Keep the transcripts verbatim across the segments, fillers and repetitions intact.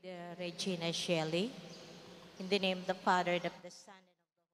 The Regina Shelley. In the name of the Father, and of the Son, and of the Holy Spirit.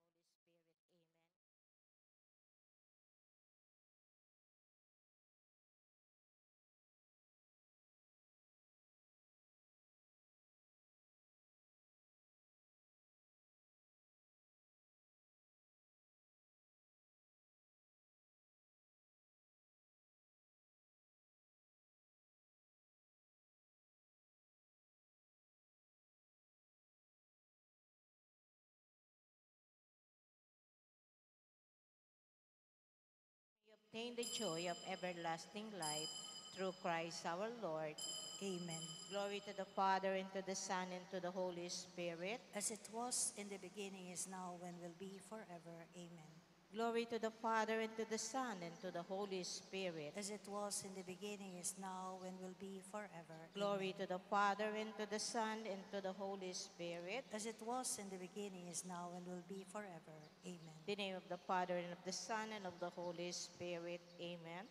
Amen. We obtain the joy of everlasting life through Christ our Lord. Amen. Glory to the Father, and to the Son, and to the Holy Spirit. As it was in the beginning, is now, and will be forever. Amen. Glory to the Father, and to the Son, and to the Holy Spirit. As it was in the beginning, is now, and will be forever. Glory to the Father, and to the Son, and to the Holy Spirit. As it was in the beginning, is now, and will be forever. Amen. In the name of the Father, and of the Son, and of the Holy Spirit. Amen.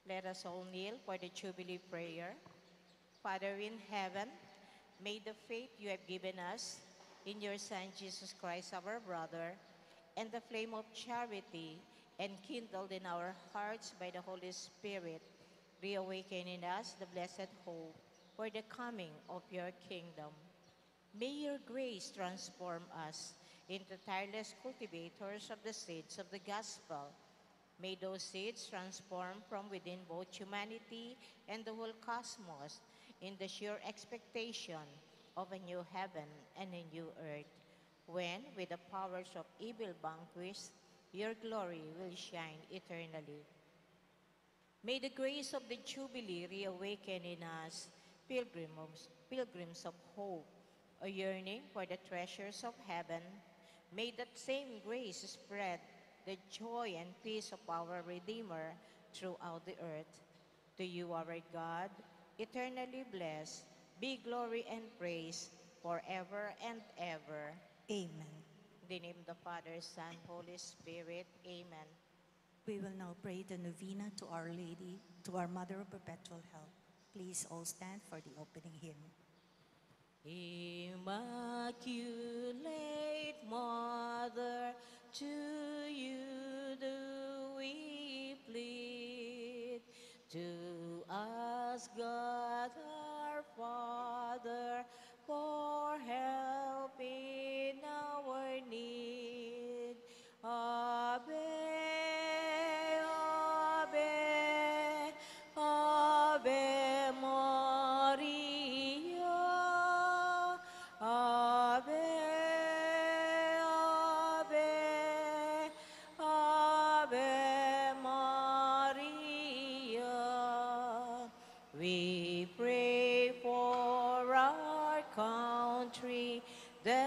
Let us all kneel for the Jubilee prayer. Father in heaven, may the faith you have given us in your Son Jesus Christ, our brother, and the flame of charity enkindled in our hearts by the Holy Spirit, reawaken in us the blessed hope for the coming of your kingdom. May your grace transform us into tireless cultivators of the seeds of the gospel. May those seeds transform from within both humanity and the whole cosmos in the sure expectation of a new heaven and a new earth, when, with the powers of evil vanquished, your glory will shine eternally. May the grace of the Jubilee reawaken in us pilgrims, pilgrims of hope, a yearning for the treasures of heaven. May that same grace spread the joy and peace of our Redeemer throughout the earth. To you, our God, eternally blessed, be glory and praise forever and ever. Amen. In the name of the Father, Son, Holy Spirit. Amen. We will now pray the novena to Our Lady, to our Mother of Perpetual Help. Please all stand for the opening hymn. Immaculate Mother, to you do we plead. To us, God our Father, for help in our need. Ave, Ave, Ave Maria. Ave, Ave, Ave Maria. We pray for our country, the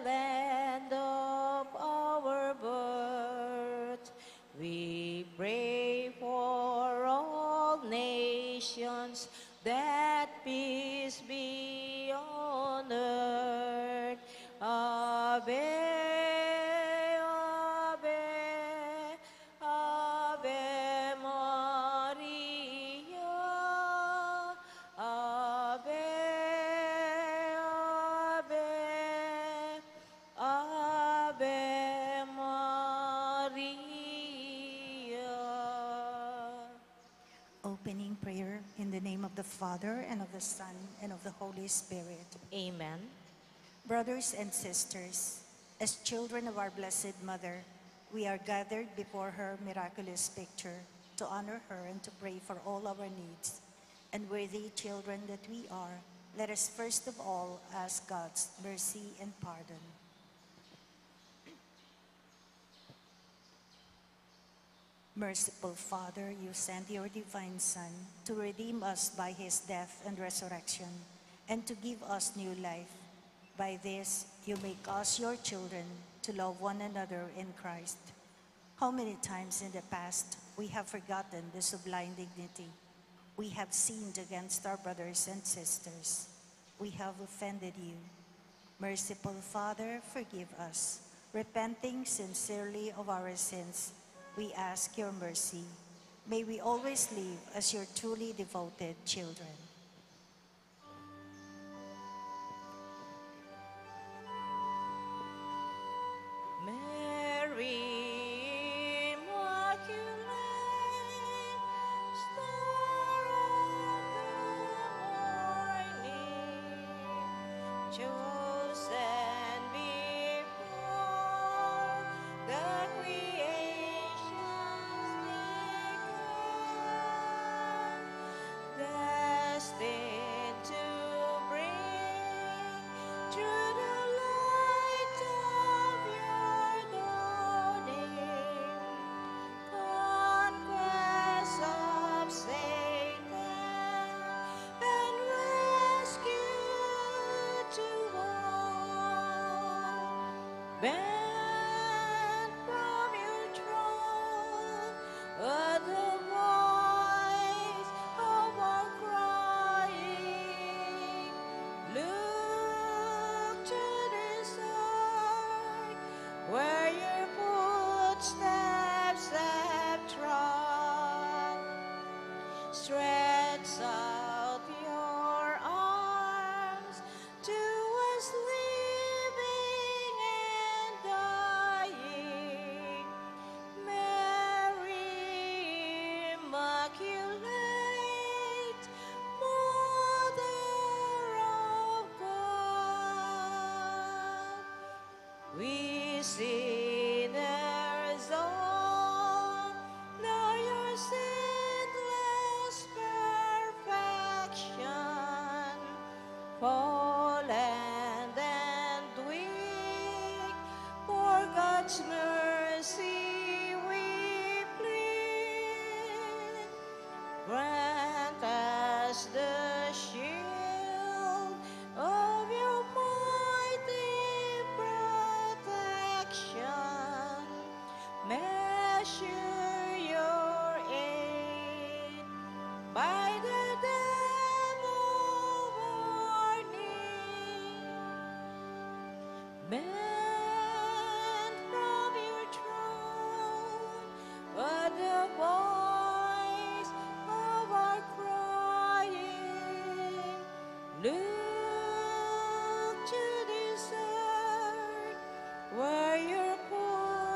land of our birth. We pray for all nations, that peace be on earth. Ave, Ave, Ave Maria. Ave, Ave, Ave Maria. Opening prayer. In the name of the Father, and of the Son, and of the Holy Spirit. Amen. Brothers and sisters, as children of our Blessed Mother, we are gathered before her miraculous picture to honor her and to pray for all our needs. And worthy children that we are, let us first of all ask God's mercy and pardon. Merciful Father, you sent your divine Son to redeem us by his death and resurrection, and to give us new life. By this, you make us your children to love one another in Christ. How many times in the past we have forgotten the sublime dignity. We have sinned against our brothers and sisters. We have offended you. Merciful Father, forgive us. Repenting sincerely of our sins, we ask your mercy. May we always live as your truly devoted children. Chosen before the creation's begun, destined to bring through the light of your dawning conquest of Satan and rescue to all. Bend from your throne at the voice of our crying. Look to this earth where your footsteps have trod. Stretch out your arms to us living and dying. Mary Immaculate, Mother of God, we sinners all, now your sinless perfection, fallen and weak, for God's mercy we plead. Grant us the shield of your mighty protection. Measure your aid by the depth of our need. Bend from your throne at the voice of our crying. Look to this earth where your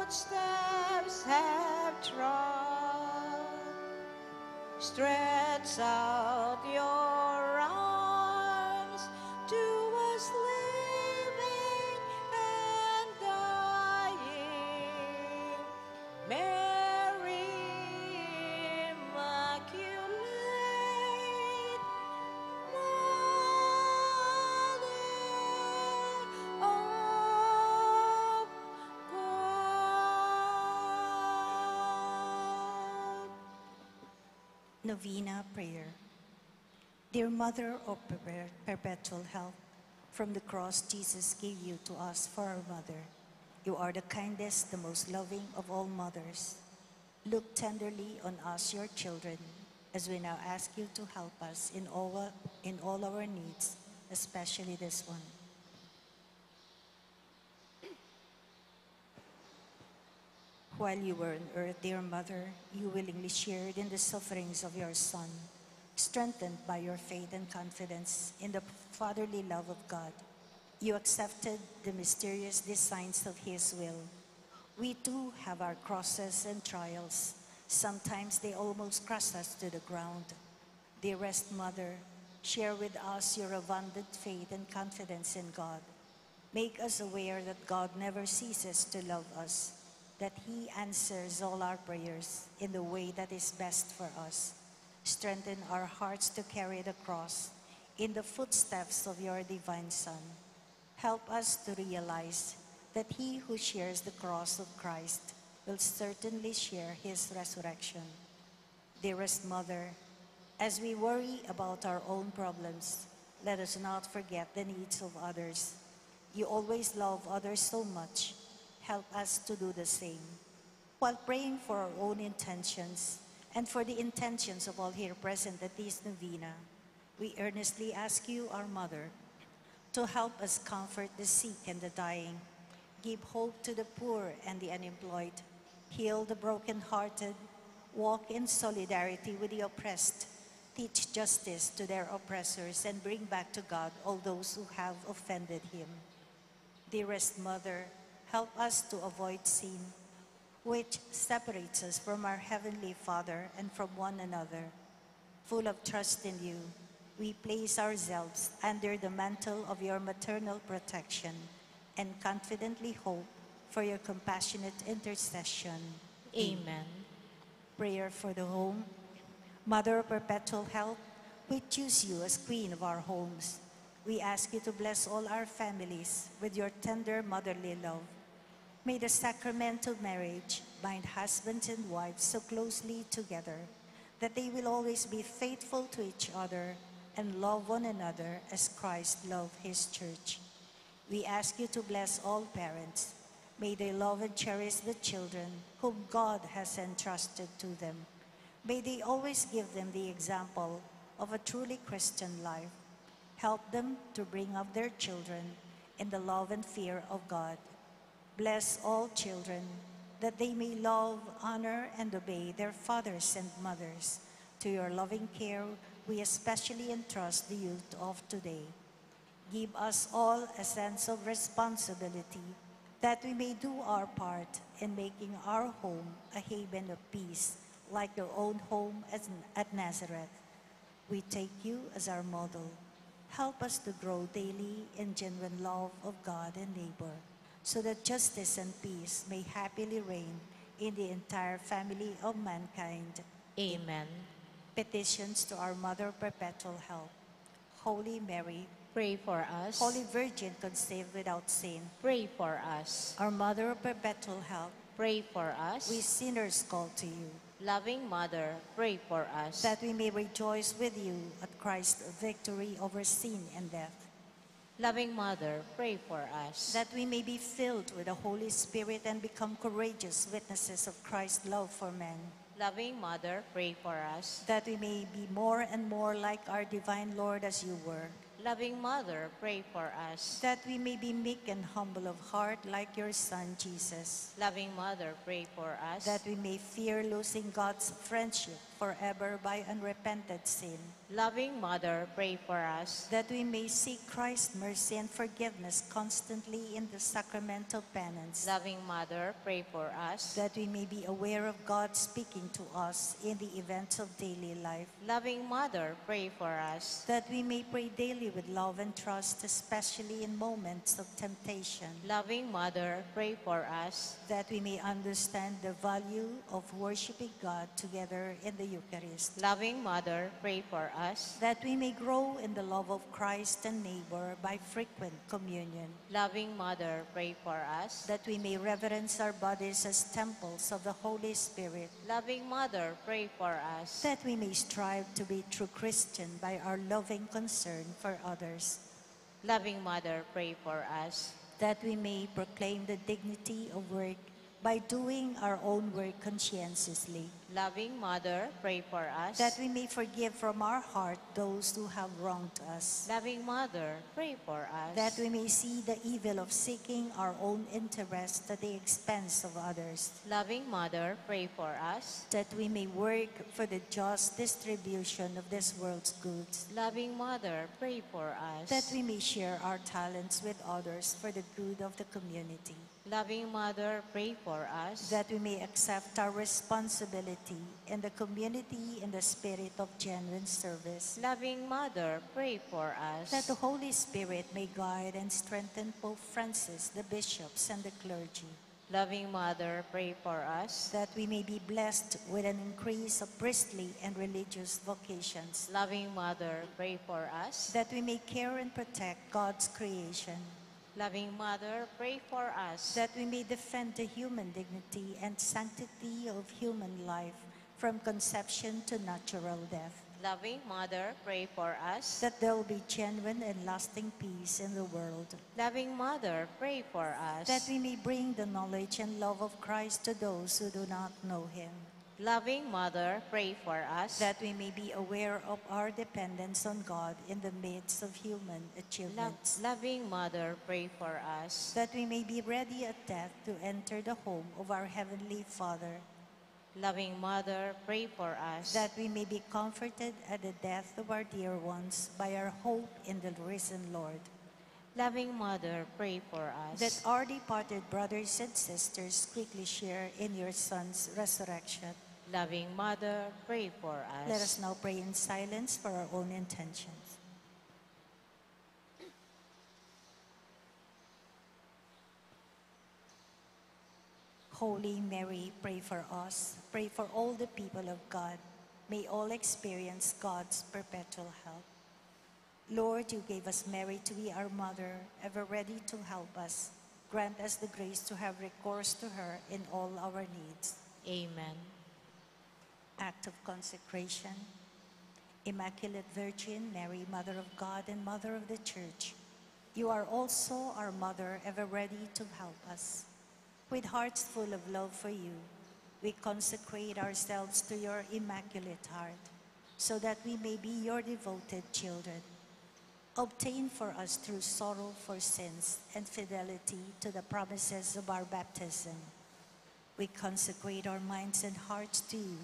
footsteps have trod. Stretch out your arms to us living and dying. Mary Immaculate, Mother of God. Novena prayer. Dear Mother of Perpe-, Perpetual Help, from the cross Jesus gave you to us for our mother. You are the kindest, the most loving of all mothers. Look tenderly on us, your children, as we now ask you to help us in all, in all our needs, especially this one. While you were on earth, dear Mother, you willingly shared in the sufferings of your Son. Strengthened by your faith and confidence in the fatherly love of God, you accepted the mysterious designs of His will. We too have our crosses and trials. Sometimes they almost crush us to the ground. Dearest Mother, share with us your abundant faith and confidence in God. Make us aware that God never ceases to love us, that He answers all our prayers in the way that is best for us. Strengthen our hearts to carry the cross in the footsteps of your divine Son. Help us to realize that he who shares the cross of Christ will certainly share his resurrection. Dearest Mother, as we worry about our own problems, let us not forget the needs of others. You always love others so much. Help us to do the same. While praying for our own intentions and for the intentions of all here present at this novena, we earnestly ask you, our Mother, to help us comfort the sick and the dying, give hope to the poor and the unemployed, heal the brokenhearted, walk in solidarity with the oppressed, teach justice to their oppressors, and bring back to God all those who have offended him. Dearest Mother, help us to avoid sin, which separates us from our Heavenly Father and from one another. Full of trust in you, We place ourselves under the mantle of your maternal protection and confidently hope for your compassionate intercession. Amen. Prayer for the home. Mother of perpetual help, we choose you as Queen of our homes. We ask you to bless all our families with your tender motherly love. May the sacrament of marriage bind husbands and wives so closely together that they will always be faithful to each other and love one another as Christ loved his church. We ask you to bless all parents. May they love and cherish the children whom God has entrusted to them. May they always give them the example of a truly Christian life. Help them to bring up their children in the love and fear of God. Bless all children, that they may love, honor, and obey their fathers and mothers. To your loving care, we especially entrust the youth of today. Give us all a sense of responsibility, that we may do our part in making our home a haven of peace, like your own home as, at Nazareth. We take you as our model. Help us to grow daily in genuine love of God and neighbor, so that justice and peace may happily reign in the entire family of mankind. Amen. Petitions to our Mother of Perpetual Help. Holy Mary, pray for us. Holy Virgin conceived without sin, pray for us. Our Mother of Perpetual Help, pray for us. We sinners call to you. Loving Mother, pray for us. That we may rejoice with you at Christ's victory over sin and death. Loving Mother, pray for us. That we may be filled with the Holy Spirit and become courageous witnesses of Christ's love for men. Loving Mother, pray for us. That we may be more and more like our divine Lord as you were. Loving Mother, pray for us. That we may be meek and humble of heart like your Son, Jesus. Loving Mother, pray for us. That we may fear losing God's friendship forever by unrepented sin. Loving Mother, pray for us. That we may seek Christ's mercy and forgiveness constantly in the sacrament of penance. Loving Mother, pray for us. That we may be aware of God speaking to us in the events of daily life. Loving Mother, pray for us. That we may pray daily with love and trust, especially in moments of temptation. Loving Mother, pray for us. That we may understand the value of worshiping God together in the Eucharist. Loving Mother, pray for us. That we may grow in the love of Christ and neighbor by frequent communion. Loving Mother, pray for us. That we may reverence our bodies as temples of the Holy Spirit. Loving Mother, pray for us. That we may strive to be true Christian by our loving concern for others. Loving Mother, pray for us. That we may proclaim the dignity of work by doing our own work conscientiously. Loving Mother, pray for us. That we may forgive from our heart those who have wronged us. Loving Mother, pray for us. That we may see the evil of seeking our own interest at the expense of others. Loving Mother, pray for us. That we may work for the just distribution of this world's goods. Loving Mother, pray for us. That we may share our talents with others for the good of the community. Loving Mother, pray for us. That we may accept our responsibility in the community in the spirit of genuine service. Loving Mother, pray for us. That the Holy Spirit may guide and strengthen Pope Francis, the bishops, and the clergy. Loving Mother, pray for us. That we may be blessed with an increase of priestly and religious vocations. Loving Mother, pray for us. That we may care and protect God's creation. Loving Mother, pray for us. That we may defend the human dignity and sanctity of human life from conception to natural death. Loving Mother, pray for us. That there will be genuine and lasting peace in the world. Loving Mother, pray for us. That we may bring the knowledge and love of Christ to those who do not know him. Loving Mother, pray for us. That we may be aware of our dependence on God in the midst of human achievements. Loving Mother, pray for us. That we may be ready at death to enter the home of our Heavenly Father. Loving Mother, pray for us. That we may be comforted at the death of our dear ones by our hope in the risen Lord. Loving Mother, pray for us. That our departed brothers and sisters quickly share in your Son's resurrection. Loving Mother, pray for us. Let us now pray in silence for our own intentions. Holy Mary, pray for us. Pray for all the people of God. May all experience God's perpetual help. Lord, you gave us Mary to be our mother, ever ready to help us. Grant us the grace to have recourse to her in all our needs. Amen. Act of consecration. Immaculate Virgin Mary, Mother of God and Mother of the Church, you are also our mother, ever ready to help us. With hearts full of love for you, we consecrate ourselves to your immaculate heart, so that we may be your devoted children. Obtain for us true sorrow for sins and fidelity to the promises of our baptism. We consecrate our minds and hearts to you,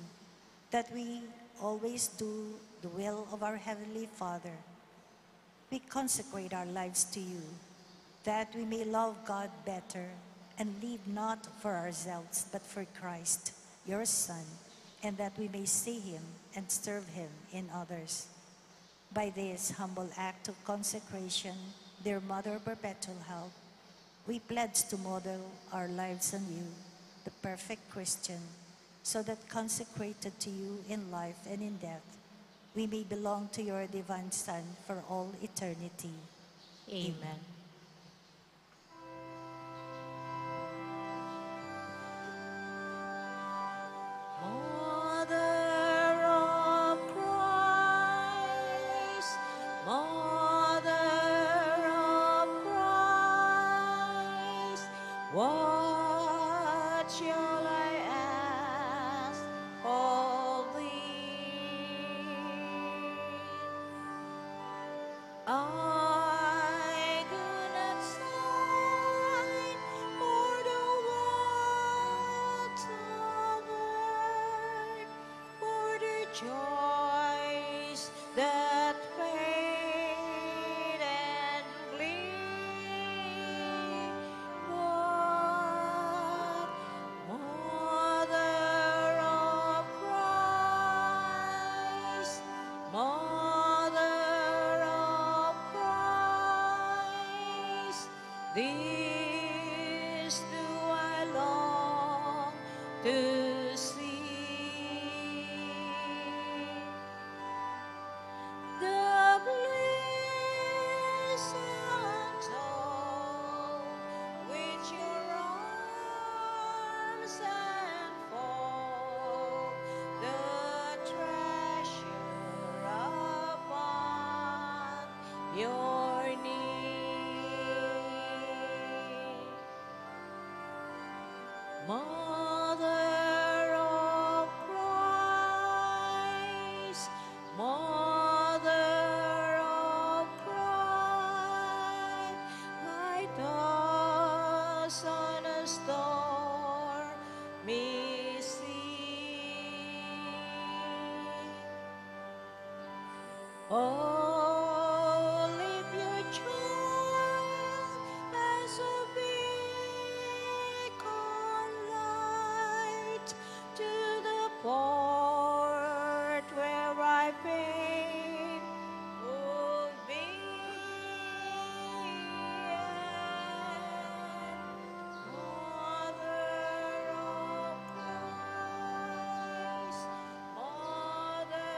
that we always do the will of our Heavenly Father. We consecrate our lives to you, that we may love God better and live not for ourselves, but for Christ, your Son, and that we may see him and serve him in others. By this humble act of consecration, dear Mother of Perpetual Help, we pledge to model our lives on you, the perfect Christian, so that, consecrated to you in life and in death, we may belong to your divine Son for all eternity. Amen. Amen. Mother of Christ, Mother of Christ, what shall I ask of thee? I do not sigh for the words of earth, for the joys that fade and flee, but Mother of Christ, Mother of Christ, this do I long to see. The blessed soul which your arms enfold, the treasure upon your knee. Mother of Christ, Mother of Christ, guide us on a stormy sea. Holy pure child, as a beacon light to the port where I fain would be. Mother of Christ, Mother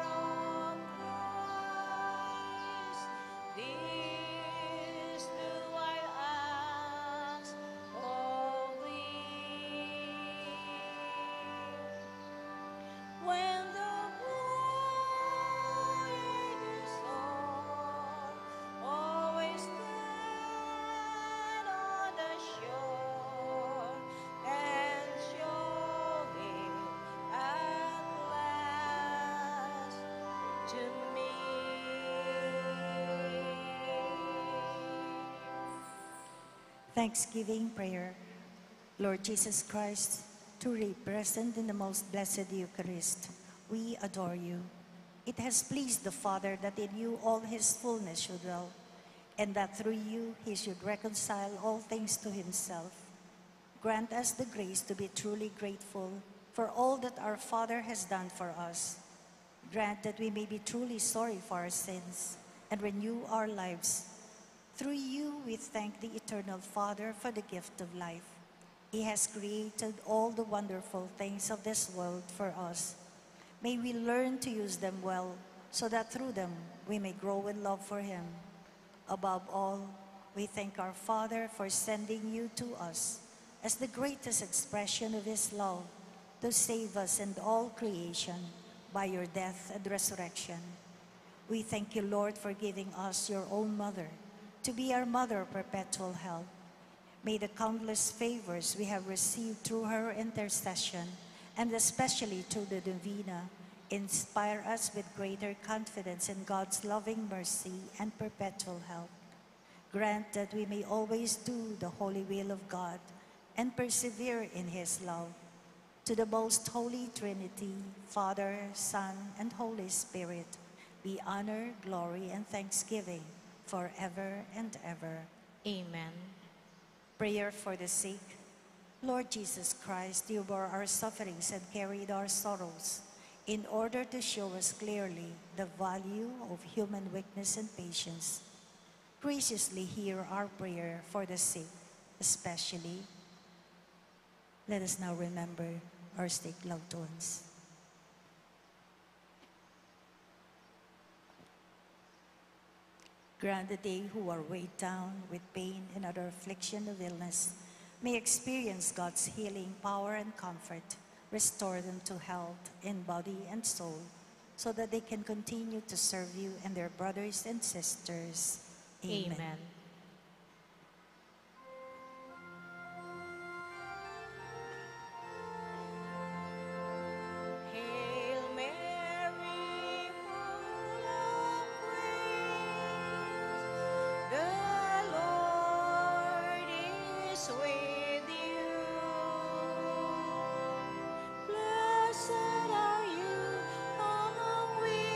of Christ, this do I ask of thee. When the voyage is o'er, always stand on the shore and show him at last to me. Thanksgiving prayer. Lord Jesus Christ, truly present in the most blessed Eucharist, we adore you. It has pleased the Father that in you all his fullness should dwell, and that through you he should reconcile all things to himself. Grant us the grace to be truly grateful for all that our Father has done for us. Grant that we may be truly sorry for our sins and renew our lives. Through you, we thank the Eternal Father for the gift of life. He has created all the wonderful things of this world for us. May we learn to use them well so that through them we may grow in love for Him. Above all, we thank our Father for sending you to us as the greatest expression of His love to save us and all creation by your death and resurrection. We thank you, Lord, for giving us your own mother to be our mother of perpetual help. May the countless favors we have received through her intercession, and especially through the novena, inspire us with greater confidence in God's loving mercy and perpetual help. Grant that we may always do the holy will of God and persevere in His love. To the most holy Trinity, Father, Son, and Holy Spirit, be honor, glory, and thanksgiving forever and ever. Amen. Prayer for the sick. Lord Jesus Christ, you bore our sufferings and carried our sorrows in order to show us clearly the value of human weakness and patience. Graciously hear our prayer for the sick, especially. Let us now remember our sick loved ones. Grant that they who are weighed down with pain and other affliction of illness may experience God's healing power and comfort. Restore them to health in body and soul, so that they can continue to serve you and their brothers and sisters. Amen. Amen. Hail Mary, full of grace, the Lord is with you. Blessed are you among women,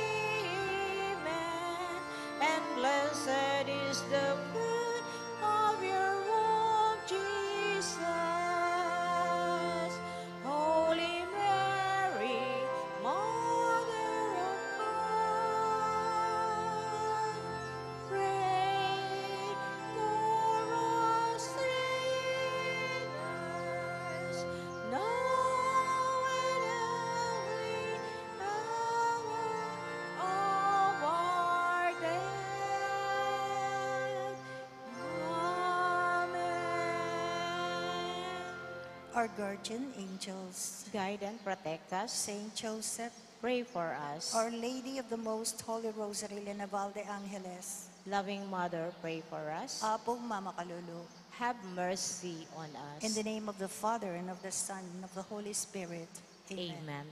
and blessed is the fruit of your womb, Jesus. Holy Mary, Mother of God, pray for us sinners, now and every hour of our death. Amen. Our guardian angels, guide and protect us. Saint Joseph, pray for us. Our Lady of the Most Holy Rosary, Linaval de Angeles, loving Mother, pray for us. Apong Mama Kalulu, have mercy on us. In the name of the Father, and of the Son, and of the Holy Spirit. Amen. Amen.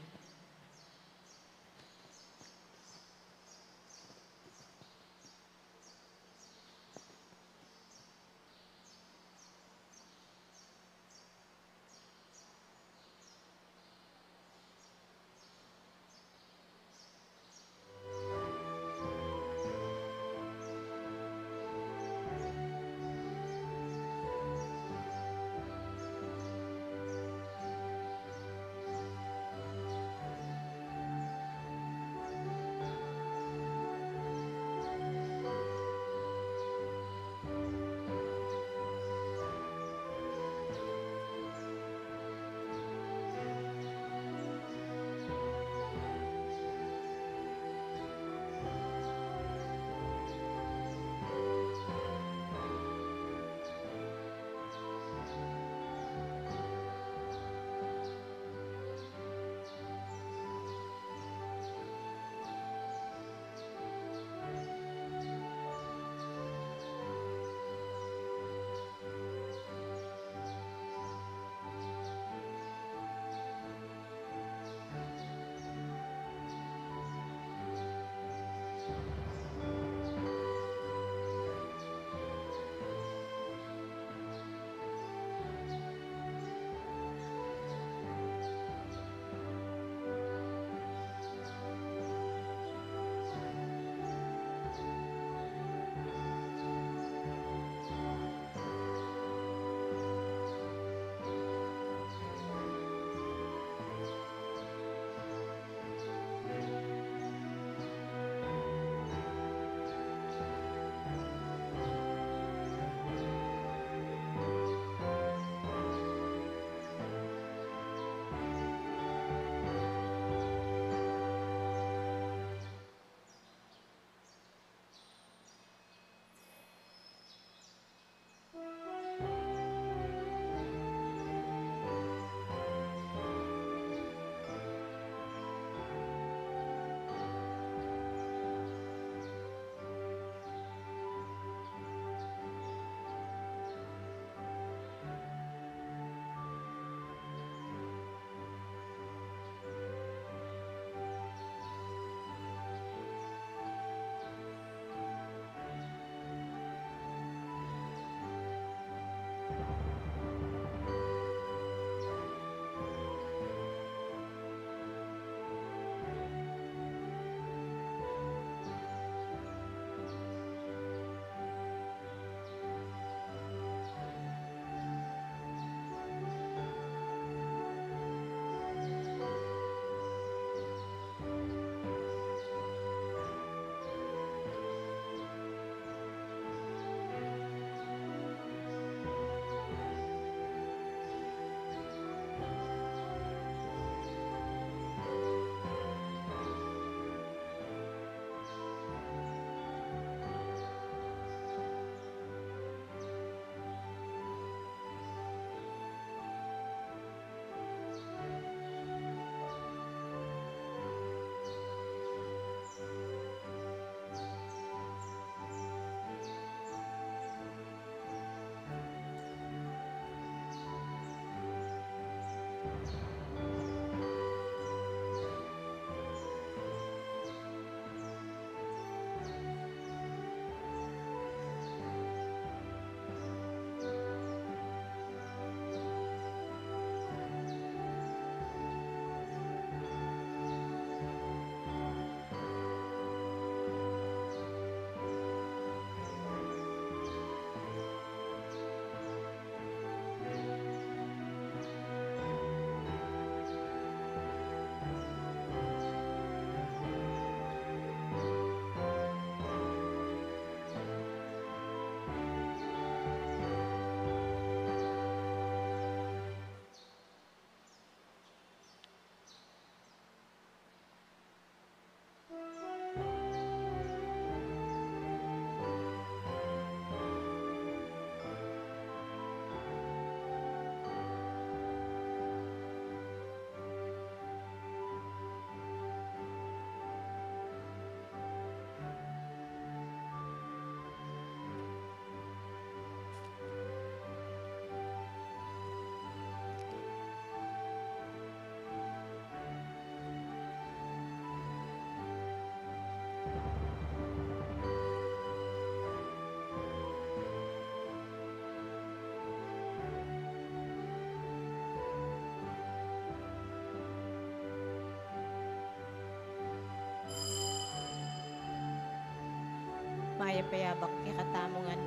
Mayap a abak kekatamu ngan.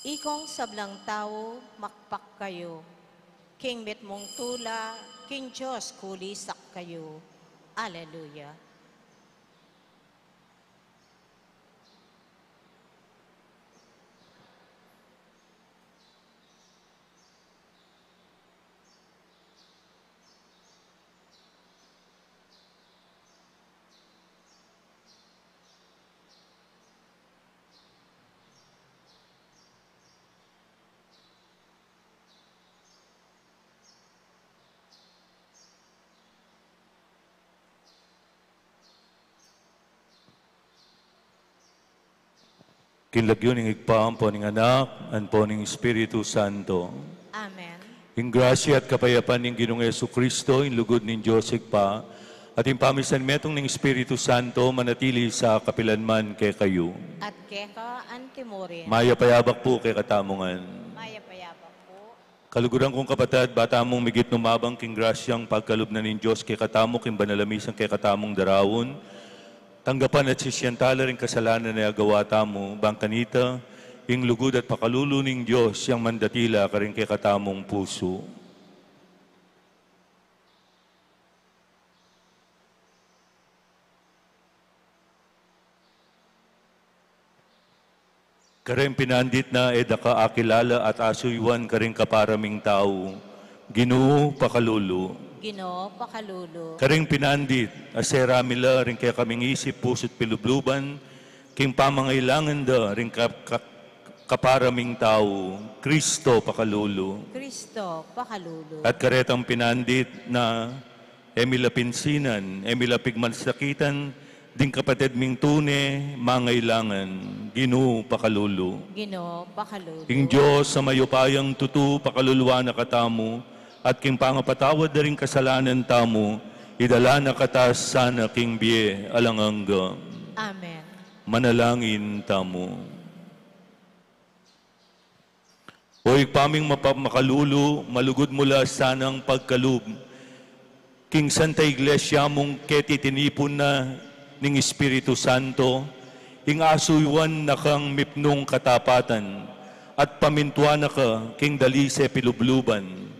Ikong sablang tau, makpak kayu. King mitmung tula, king Dios kulisak kayu. Aleluya. King lagyu ning Ibpa, ampo ning Anak, ampo ning Espiritu Santo. Amen. Ing grasya at kapayapan ning Ginung Jesucristo, ing lugud ning Dios Ibpa, at ing pamisan metung ning Espiritu Santo, manatili sa kapilan man kekayu. At keka antimurin. Mayap a abak pu kekatamu ngan. Mayap a abak pu. Kaluguran kung kapatad, ba tamung migit numabang king grasyang pagkalub na ning Dios kekatamu, king banal a misang kekatamung daraun, tanggapan at sisian tala ring kasalanan a agawa tamu, bang kanita, ing lugud at pakalulu ning Dios, yang mandatila karing kekatamung pusu. Kareng pinandit na e da ka akilala at asuyuan karing kapara ming tau. Ginu, pakalulu. Ginu, pakalulu. Kareng pinandit, asera mi la ring kekaming isip, pusu't pilubluban, king pamangailangan da ring ka-, ka-, kapara ming tau. Kristo, pakalulu. Kristo, pakalulu. At karetang pinandit na e mi la pinsinan, e mi la pigmasakitan, ding kapatid ming tune, mangailangan, Ginu, pakalulu. Ginu, pakalulu. Ing Dios a mayupayang tutu, pakaluluan na katamu, at king pangapatawad da ring kasalanan tamu, idala na kata sana king bie alang angga. Amen. Manalangin tamu. O Ibpa ming mapa-, makalulu, malugud mu la sanang pagkalub king Santa Iglesia mung keti tinipun na ning Espiritu Santo, ing asuyuan na kang mipnung katapatan, at pamintuan na ka king dalise pilubluban.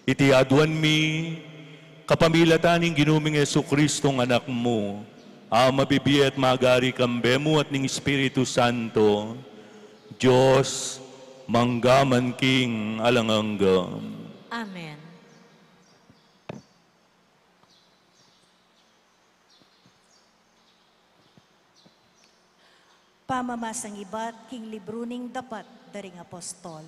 Iti aduan mi, kapamilatan ning Ginu ming Jesucristong Anak mu, a mabibie at magari kambe mu at ning Espiritu Santo, Dios, mangga man king alang angga. Amen. Pamamasang ibat king libru ning Dapat da ring Apostol.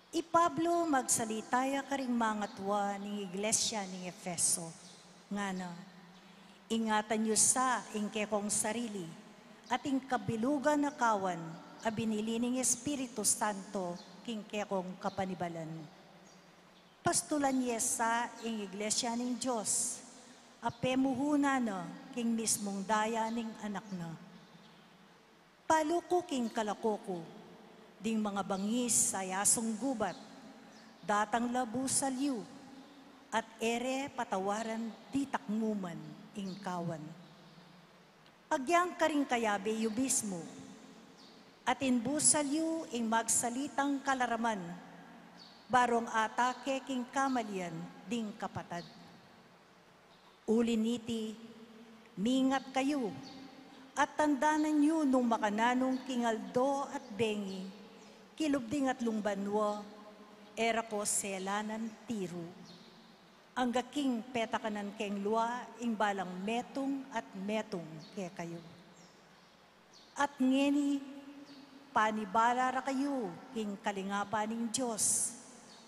I Pablo magsalita ya karing mangatua ning iglesia ning Efeso, ngana: Ingatan yu sa ing kekong sarili, at ing kabilugan a kawan a binili ning Espiritu Santo king kekong kapanibalan. Pastulan ye sa ing iglesia ning Dios, a pemuhunan na king mismung daya ning Anak na. Palu ku king kalako ku, ding mangabangis a yasung gubat, datang la busal yu, at e re patawaran ditak mu man ing kawan. Agyang karing kayabe yu mismu, atin busal yu ing magsalitang kalaraman, barong atake king kamalian ding kapatad. Uli niti, mingat kayu, at tandanan yu nung makananung king aldo at bengi, kilub ding atlung banua, e ra ko selanan tiru. Angga king petakanan keng lua ing balang metung at metung kekayu. At ngeni, panibala ra kayu king kalingapan ning Dios,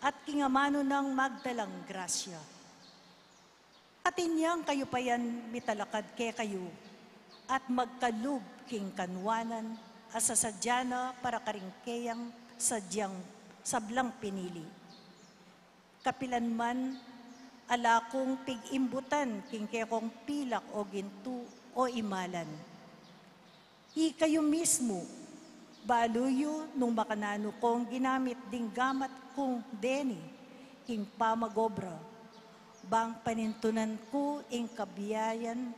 at king amanu nang magdalang grasya. Atin yang kayupayan mitalakad kekayu, at magkalub king kanuanan a sasadya na para karing keyang sadyang sablang pinili. Kapilan man, ala kung pig-imbutan king kekong pilak o gintu o imalan. Ikayu mismu, Balu yu nung makananu kung ginamit ding gamat kung deni king pamag-obra, bang panintunan ku ing kabiayan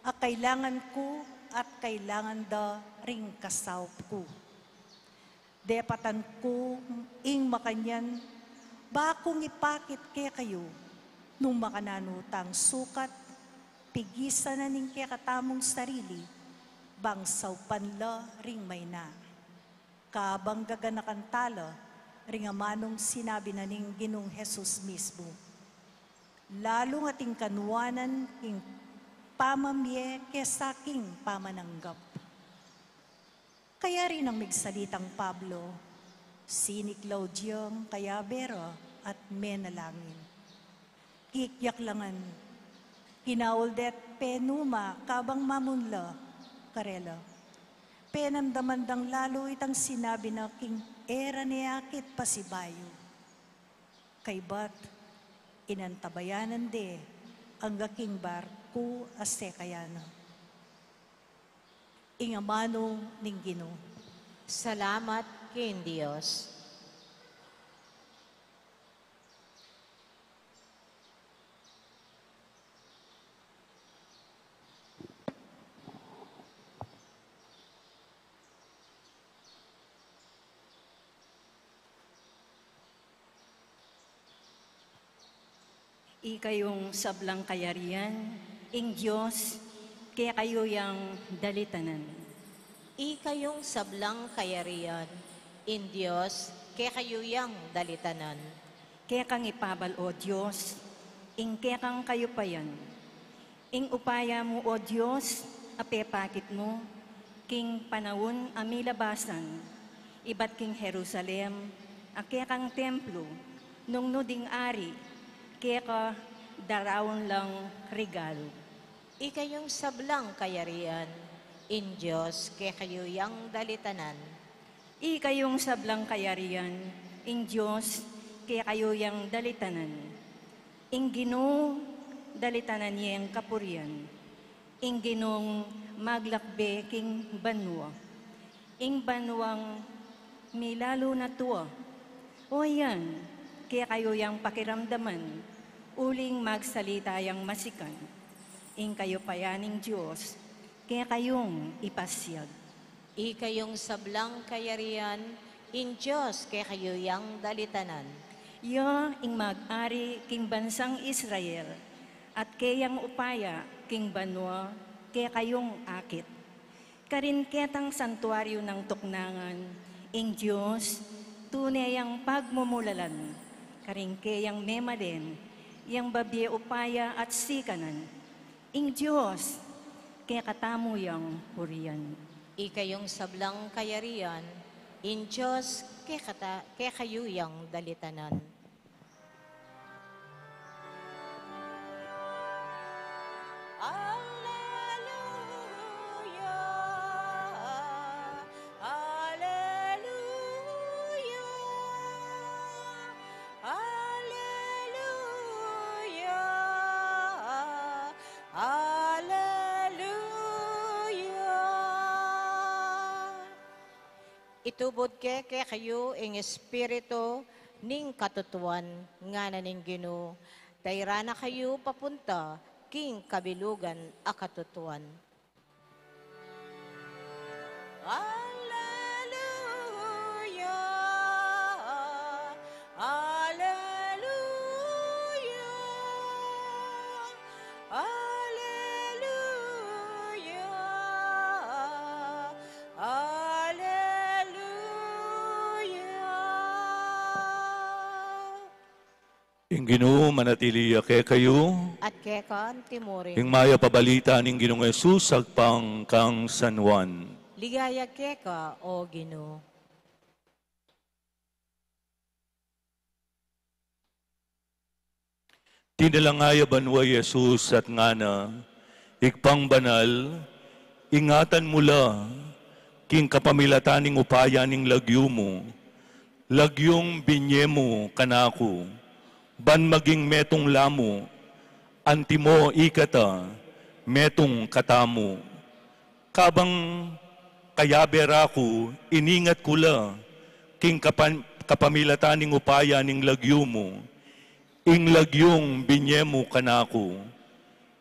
a kailangan ku at kailangan da ring kasaup ku. Depatan ku ing makanyan, ba kung ipakit kekayu, nung makananu tang sukat, pigisan na ning kekatamung sarili, bang saupan la ring maina. Kabang gaganakan tala ring amanung sinabi na ning Ginung Jesus mismu. Lalung ating kanuanan ing pamamie kesa king pamananggap. Kaya rin ang migsalitang Pablo, sinik la ing kayabe ra at menalangin. Kikyak la ngan, kinaul det penuma kabang mamunla karela. Penamdaman dang lalu itang sinabi na king e ra ne akit pasibayu. Kaybat, inantabayanan de angga king barku a sekayan na. Ing amanu ning Ginu. Salamat king Dios. Ikayung sablang kayarian, ing Dios kekayu yang dalitanan. Ikayung sablang kayarian, ing Dios kekayu yang dalitanan. Kekang ipabal, O Dios, ing kekang kayupayan. Ing upaya mu, O Dios, a pepakit mu king panaun a milabasan, ibat king Jerusalem a kekang templu, nung nu ding ari, keka daraun lang regalu. Ikayung sablang kayarian, ing Dios kekayu yang dalitanan. Ikayung sablang kayarian, ing Dios kekayu yang dalitanan. Ing Ginu, dalitanan yeng kapurian. Ing Ginung maglakbe king banua. Ing banuang milalu na tua. O yan, kekayu yang pakiramdaman, uling magsalita yang masikan. Ing kayupayan ning Dios kekayung ipasiag. Ikayung sablang kayarian, ing Dios kekayu yang dalitanan. Ya ing mag-ari king bansang Israel, at keyang upaya king banua kekayung akit. Karin ketang santuaryu nang tuknangan, ing Dios tune yang pagmumulalan, karin keyang memalen, yang babie upaya at sikanan. Ing Dios kekatamu yang purian. Ikayung sablang kayarian, ing Dios kekata-, kekayu yang dalitanan. Alleluia, alleluia, alleluia, alleluia. Itubud ke kekayu ing Espiritu ning katutuan, ngana ning Ginu, tayran na kayu papunta king kabilugan a katutuan. Alleluia, alleluia, alleluia, alleluia. Ing Ginu manatili ya kekayu. At keka antimurin. Ing mayap a balita ning Ginung Jesus agpang kang San Juan. Ligaya keka, O Ginu. Dinalang ya banua i Jesus at ngana, Ibpang banal, ingatan mu la king kapamilatan ning upaya ning lagyu mu, lagyung binye mu kanaku, ban maging metung la mu, antimo ikata, metung katamu. Kabang Kayabe ra ku, iningat ku la king kapan-, kapamilatan ning upaya ning lagyu mu, ing lagyung binye mu kanaku.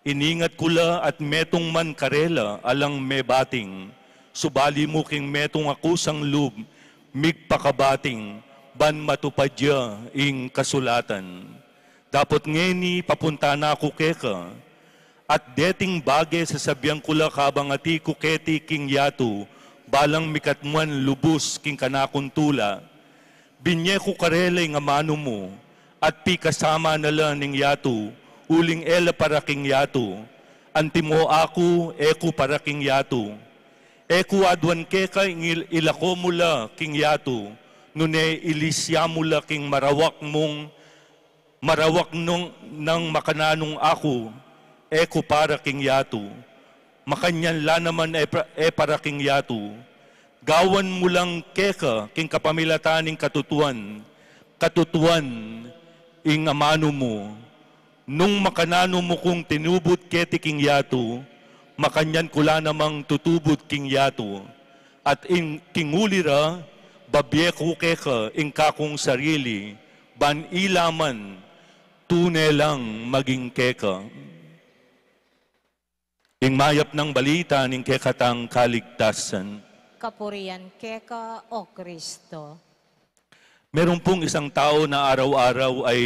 Iningat ku la at metung man karela alang mebating, subali mu king metung a kusang lub migpakabating, ban matupad ya ing kasulatan. Dapot ngeni papunta na ku keka, at deting bage sasabian ku la kabang ati ku keti king yatu, balang mikatmuan lubus king kanakung tula. Binye ku karela ing amanu mu, at pikasama na la ning yatu, uling e la para king yatu. Antimo aku, e ku para king yatu. E ku aduan keka ing il-, ilako mu la king yatu, nune ilisya mu la king marawak mung, marawak nung, nang makananung aku, e ku para king yatu. Makanyan la naman e pra-, e para king yatu. Gawan mu lang keka king kapamilatan ning katutuan, katutuan ing amanu mu. Nung makananu mu kung tinubud keti king yatu, makanyan ku la namang tutubud king yatu. At ing king uli ra, babie ku keka ing kakung sarili, ban ila man tune lang maging keka. Ing mayap nang balita ning kekatang kaligtasan. Kapurian keka, O Kristo. Meron pong isang tao na araw-araw ay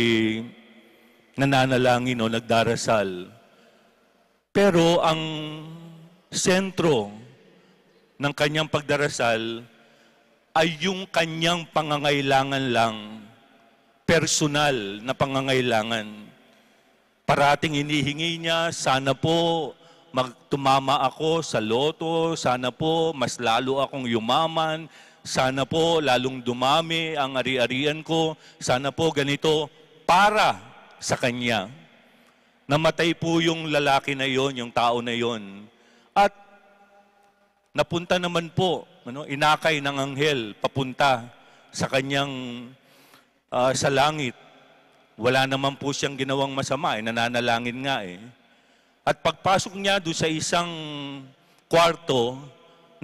nananalangin o nagdarasal. Pero ang sentro ng kanyang pagdarasal ay yung kanyang pangangailangan lang, personal na pangangailangan. Parating hinihingi niya, "Sana po mag-, tumama ako sa lotto, sana po mas lalo akong yumaman, sana po lalong dumami ang ari-arian ko, sana po ganito," para sa kanya. Namatay po yung lalaki na yon, yung tao na yon. At napunta naman po, ano, inakay ng anghel papunta sa kanyang, ah, sa langit. Wala naman po siyang ginawang masama, eh, nananalangin nga, eh. At pagpasok niya doon sa isang kwarto,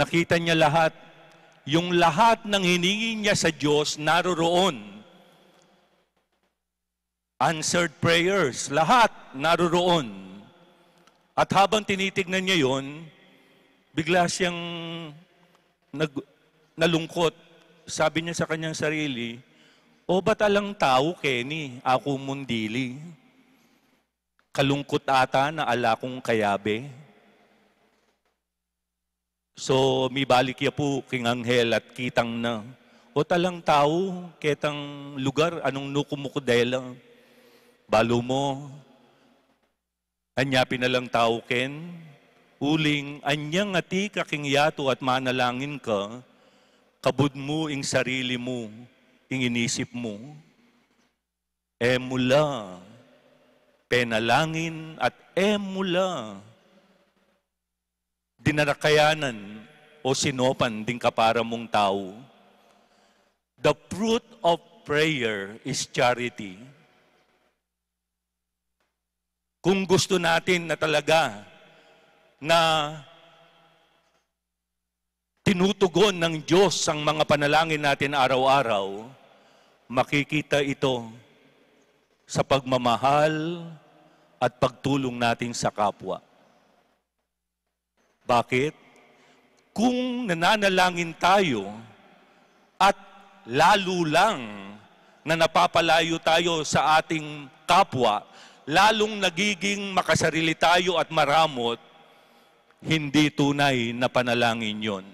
nakita niya lahat. Yung lahat ng hiningi niya sa Diyos, naroroon. Answered prayers, lahat naroroon. At habang tinitignan niya yon, bigla siyang nag-, nalungkot. Sabi niya sa kanyang sarili, "O, ba't alang tau keni, aku mung dili? Kalungkut ata na ala kung kayabe." So, mibalik ya pu king anghel at kitang na, "O, alang tau ketang lugar, anung nuku mu ku dela? Balu mu, anya pin alang tau ken, uling anyang atin ka king yatu at manalangin ka, kabud mu ing sarili mu, ing inisip mu. E mu la penalangin at e mu la dinarakayanan o sinopan ding kapara mung tau." The fruit of prayer is charity. Kung gusto natin na talaga na tinutugon ng Diyos ang mga panalangin natin araw-araw, makikita ito sa pagmamahal at pagtulong natin sa kapwa. Bakit? Kung nananalangin tayo at lalo lang na napapalayo tayo sa ating kapwa, lalong nagiging makasarili tayo at maramot, hindi tunay na panalangin yon.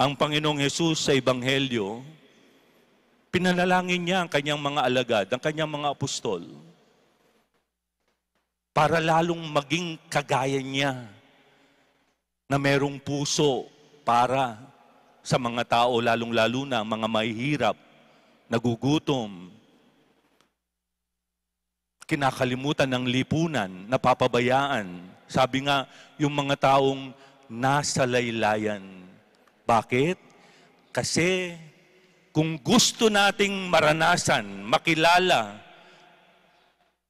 Ang Panginoong Hesus sa Ebanghelyo, pinanalangin niya ang kanyang mga alagad, ang kanyang mga apostol, para lalong maging kagaya niya na merong puso para sa mga tao, lalong-lalo na ang mga mahihirap, nagugutom, kinakalimutan ng lipunan, napapabayaan. Sabi nga, yung mga taong nasalaylayan. Bakit? Kasi kung gusto nating maranasan, makilala,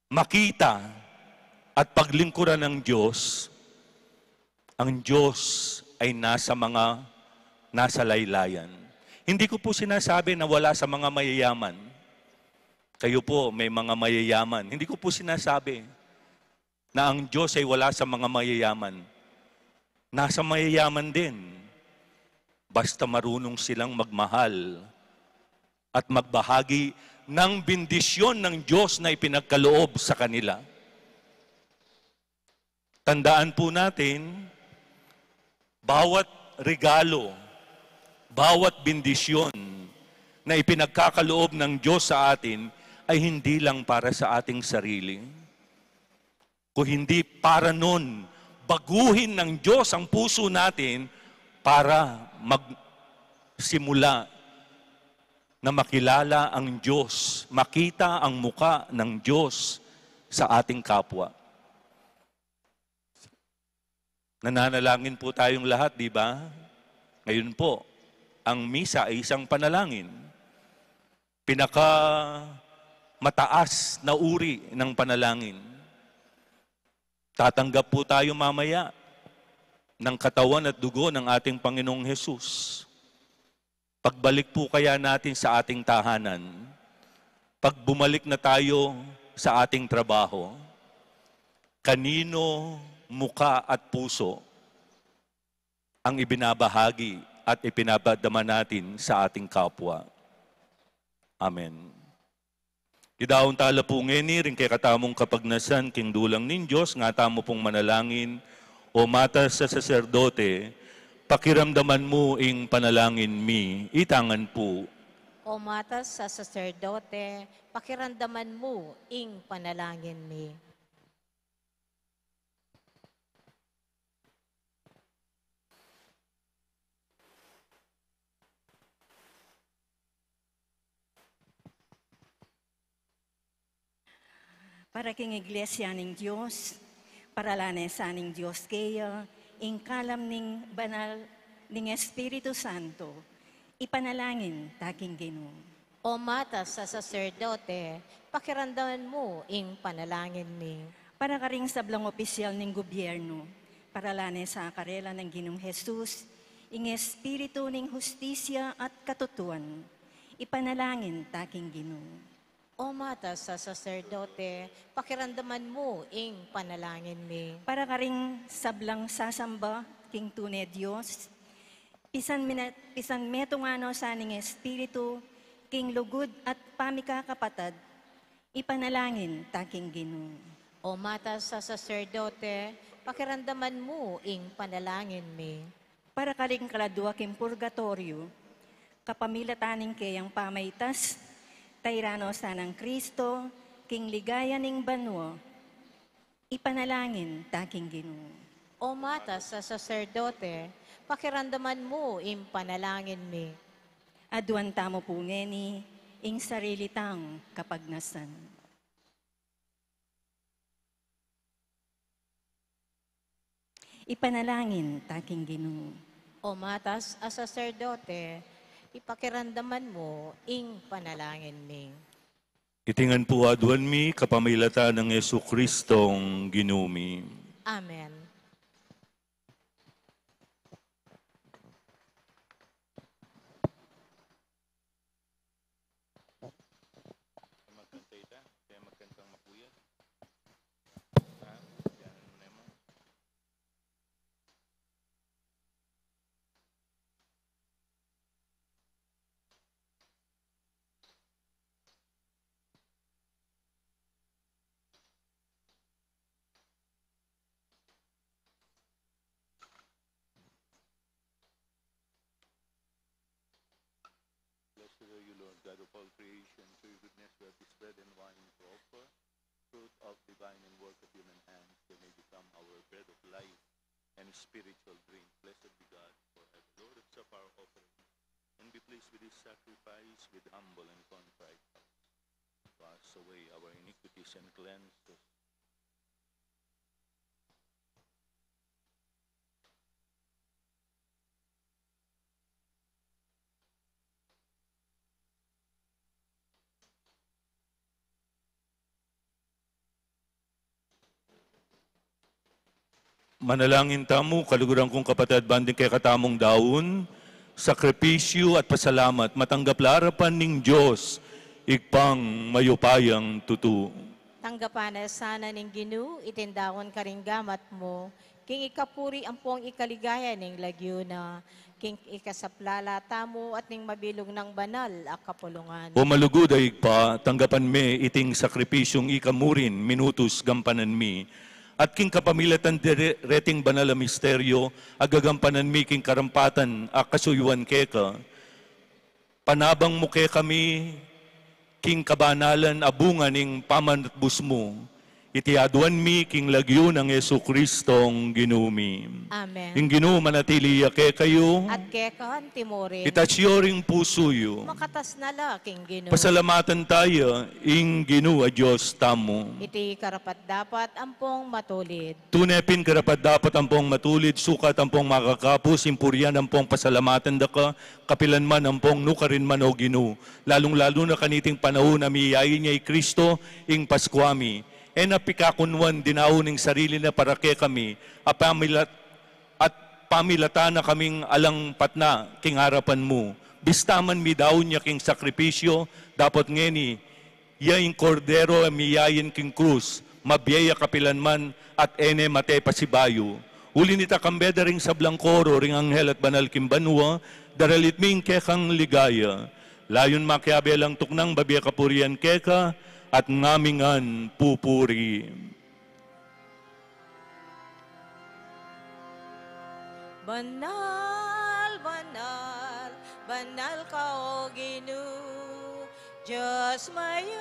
makita, at paglingkuran ng Diyos, ang Diyos ay nasa mga, nasa laylayan. Hindi ko po sinasabi na wala sa mga mayayaman. Kayo po, may mga mayayaman. Hindi ko po sinasabi na ang Diyos ay wala sa mga mayayaman. Nasa mayayaman din. Basta marunong silang magmahal at magbahagi ng bendisyon ng Diyos na ipinagkaloob sa kanila. Tandaan po natin, bawat regalo, bawat bendisyon na ipinagkakaloob ng Diyos sa atin ay hindi lang para sa ating sarili, kung hindi para nun, baguhin ng Diyos ang puso natin para magsimula na makilala ang Diyos, makita ang muka ng Diyos sa ating kapwa. Nananalangin po tayong lahat, di ba? Ngayon po, ang misa ay isang panalangin. Pinaka mataas na uri ng panalangin. Tatanggap po tayo mamaya ng katawan at dugo ng ating Panginoong Hesus. Pagbalik po kaya natin sa ating tahanan, pag bumalik na tayo sa ating trabaho, kanino muka at puso ang ibinabahagi at ipinapadama natin sa ating kapwa? Amen. Idaun tala pu ngeni ring kekatamung kapagnasan king dulang ning Dios, nga tamu pung manalangin. O matas a saserdote, pakiramdaman mu ing panalangin mi. Itangan pu. O matas a saserdote, pakiramdaman mu ing panalangin mi. Para king Iglesia ning Dios, paralanan sa ning Dios keya ing kalam ning banal ning Espiritu Santo, ipanalangin ta king Ginu. O matas a saserdote, pakiramdaman mu ing panalangin mi. Para karing sablang opisyal ning gobyerno, paralanan sa karela nang Ginung Jesus, ing espiritu ning hustisya at katutuan, ipanalangin ta king Ginu. O matas a saserdote, pakiramdaman mu ing panalangin mi. Para karing sablang sasamba king tune Dios, pisan mina-, pisan metung no sa ning espiritu king lugud at pamikakapatad, ipanalangin ta king Ginu. O matas a saserdote, pakiramdaman mu ing panalangin mi. Para karing kaladua king purgatoryo, kapamilatan ning keyang pamaitas, tairan no sa nang Kristo king ligaya ning banua, ipanalangin ta king Ginu. O matas a saserdote, pakiramdaman mu ing panalangin mi. Aduan tamu pu ngeni ing sarili tang kapagnasan. Ipanalangin ta king Ginu. O matas a saserdote, ipakiramdaman mu ing panalangin mi. Iti ngan pu aduan mi kapamilatan nang Jesucristong Ginu mi. Amen. Magkanta ita, kaya magkantang makuya. Ha? Yan, ano mo? Blessed are you, Lord, God of all creation. Through your goodness we have this bread and wine to offer, fruit of the vine and work of human hands. They may become our bread of life and spiritual drink. Blessed be God forever. Lord, accept our offering and be pleased with this sacrifice with humble and contrite hearts. Wash away our iniquities and cleanse us. Manalangin tamu, kaluguran kung kapatad, ban ding kekatamung daun, sakripisyu at pasalamat, matanggap la arapan ning Dios, Ibpang mayupayang tutu. Tanggapan na sana ning Ginu iting daun karing gamat mu, king ikapuri ampong ikaligaya ning lagyu na, king ikasaplala tamu at ning mabilug nang banal a kapulungan. O malugud a Ibpa, tanggapan me iting sakripisyung ika mu rin minutus gampanan mi, at king kapamilatan dere-, reting banal a misteryo, a gagampanan mi king karampatan a kasuyuan keka. Panabang mu kekami king kabanalan a bunga ning pamanatbus mu. Iti aduan mi king lagyu nang Jesucristong Ginu mi. Amen. Ing Ginu manatili ya kekayu. At keka naman murin. Itas yu ring pusu yu. Makatas na la king Ginu. Pasalamatan taya ing Ginu a Dios tamu. Iti karapat-dapat ampong matulid. Tune pin karapat-dapat ampong matulid, sukat ampong makakapus, ing purian ampong pasalamatan da ka, kapilan man ampong nukarin man, O Ginu, lalung-lalu na kaniting panaun a miyain ya i Kristo, ing Paskua mi. E na pikakunwan dinaun ing sarili na para kekami, a pamilat-, at pamilatan na kaming alang patna king arapan mu. Bista man midaun ya king sakripisyo, dapot ngeni, ya ing Kordero a miyain king krus, mabie ya kapilan man at e ne mate pasibayu. Uli nita, kambe da ring sablang koro ring anghel at banal king banua, daralit mi ing kekang ligaya. Layun makiabe lang tuknang babie kapurian keka, at ngami ngan pupuri. Banal, banal, banal ka, O Ginu, Dios mayupaya.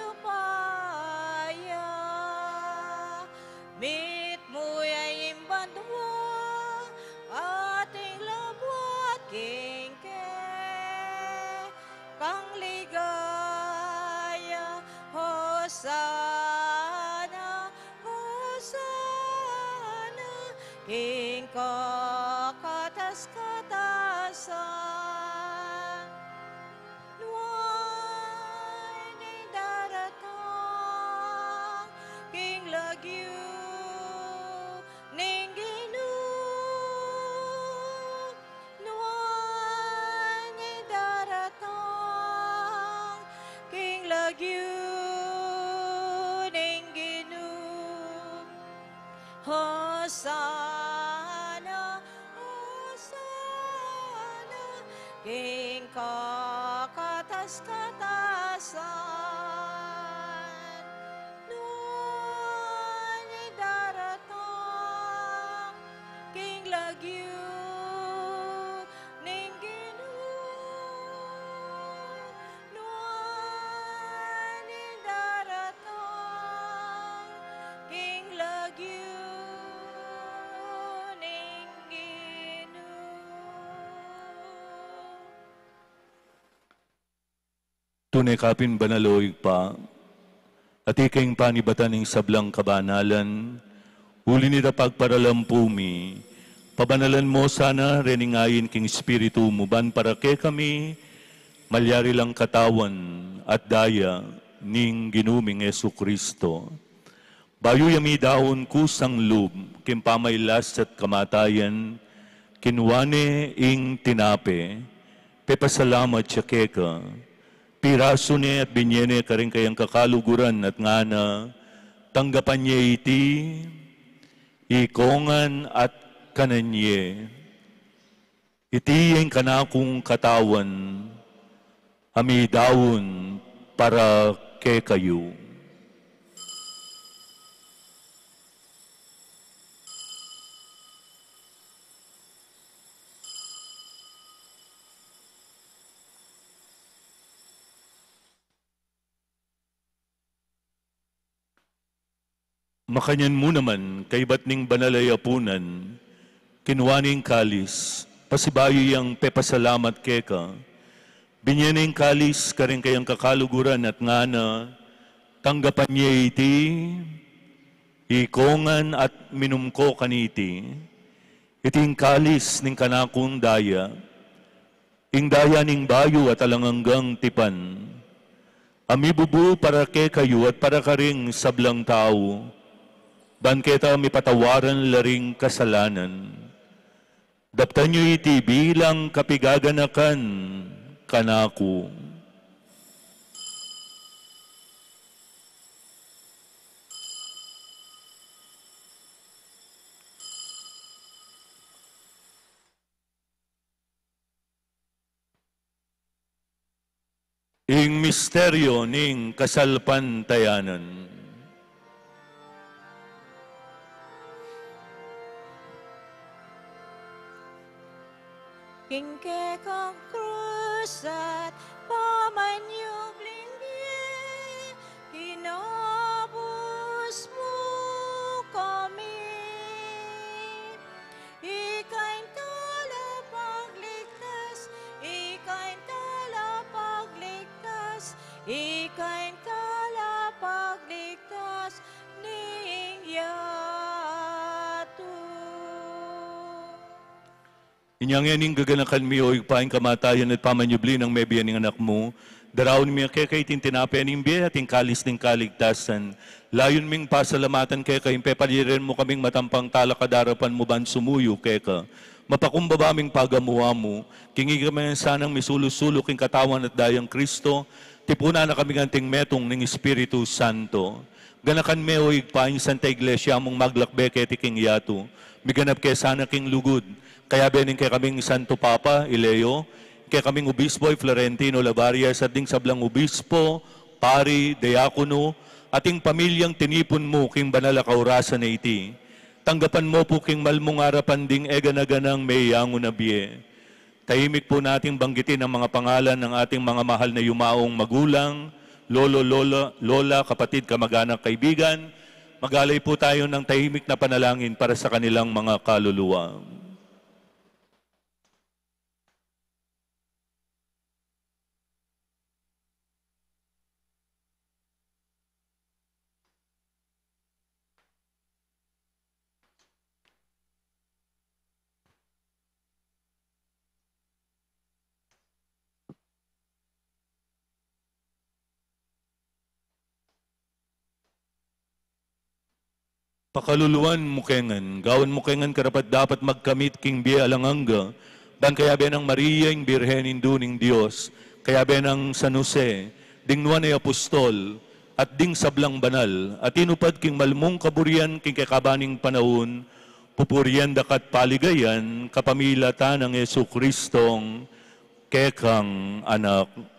Mitmu ya ing banua, at ing labuad king ke kang ligaya. Hosana, Hosana, king kakatas-katasan. Nuan ing daratang king lagyu ning Ginu. Nuan ing daratang king lagyu ning Ginu. Hosana, Hosana, king kakatas-katasan. Nuan ing daratang king lagyu ning Ginu. Nuan ing daratang king lagyu ning Ginu. Tune ka pin banal, O Ibpa, at ika ing panibatan ning sablang kabanalan. Uli nita, pagparalampu mi, pabanalan mo sana rening ain king Espiritu mu, ban para kekami malyari lang katawan at daya ning Ginu ming Jesucristo. Bayu ya midaun kusang lub king pamailas at kamatayan, kinua ne ing tinape, pepasalamat ya keka, pirasu ne at binie ne karing kayang kakaluguran at ngana: Tanggapan ye iti, ikongan at kanan ye. Iti ing kanakung katawan a midaun para kekayu. Makanyan mu naman, kaibat ning banal a yapunan, kinua ne ing kalis, pasibayu yang pepasalamat keka, binie ne ing kalis karing kayang kakaluguran at ngana: Tanggapan ye iti, ikongan at minum ko kaniti. Iti ing kalis ning kanakung daya, ing daya ning bayu at alang anggang tipan, a mibubu para kekayu at para karing sablang tau, Ban keta mipatawaran la ring kasalanan. Daptan yu iti bilang kapigaganakan kanaku. Ing misteryo ning kasalpantayanan. King kekang krus at pamanyubling bie, kinabus mu kami. Ika ing talapagligtas, ika ing talapagligtas, ika ing talapagligtas ning yatu. Inya ngeni gaganakan mi, O Ibpa, ing kamatayan at pamanyubli nang mebie ning Anak mu. Daraun mi keka iting tinape ning bie at ing kalis ning kaligtasan. Layun ming pasalamatan keka ing pepaliran mu kaming matampang talakad king arapan mu ban sumuyu keka. Mapakumbaba ming pagamu-amu, king ikami sanang misulu-sulu king katawan at dayang Kristo, tipunan na kami anting metung ning Espiritu Santo. Ganakan me, O Ibpa, ing Santa Iglesia mung maglakbe keti king yatu. Miganap ke sana king lugud. Kayabe ning kekaming Santo Papa i Leo, kekaming Obispo i Florentino Labarias, at ding sablang obispo, pari, diakono, at ing pamilyang tinipun mu king banal a kaurasan a iti. Tanggapan mu pu king malmung arapan ding egana-ganang meyangu na bie. Tahimik po nating banggitin ang mga pangalan ng ating mga mahal na yumaong magulang, lolo, lola, lola, kapatid, kamag-anak, kaibigan. Mag-alay po tayo ng tahimik na panalangin para sa kanilang mga kaluluwa. Pakaluluan mu ke ngan, gawan mu ke ngan karapat-dapat magkamit king bie alang angga, ban kayabe nang Maria, ing Birhen Indu ning Dios, kayabe nang San Jose, ding nuan a apostol, at ding sablang banal, a tinupad king malmung kaburian king kekaban ning panaun, pupurian da ka't paligayan, kapamilatan nang Jesucristong kekang Anak.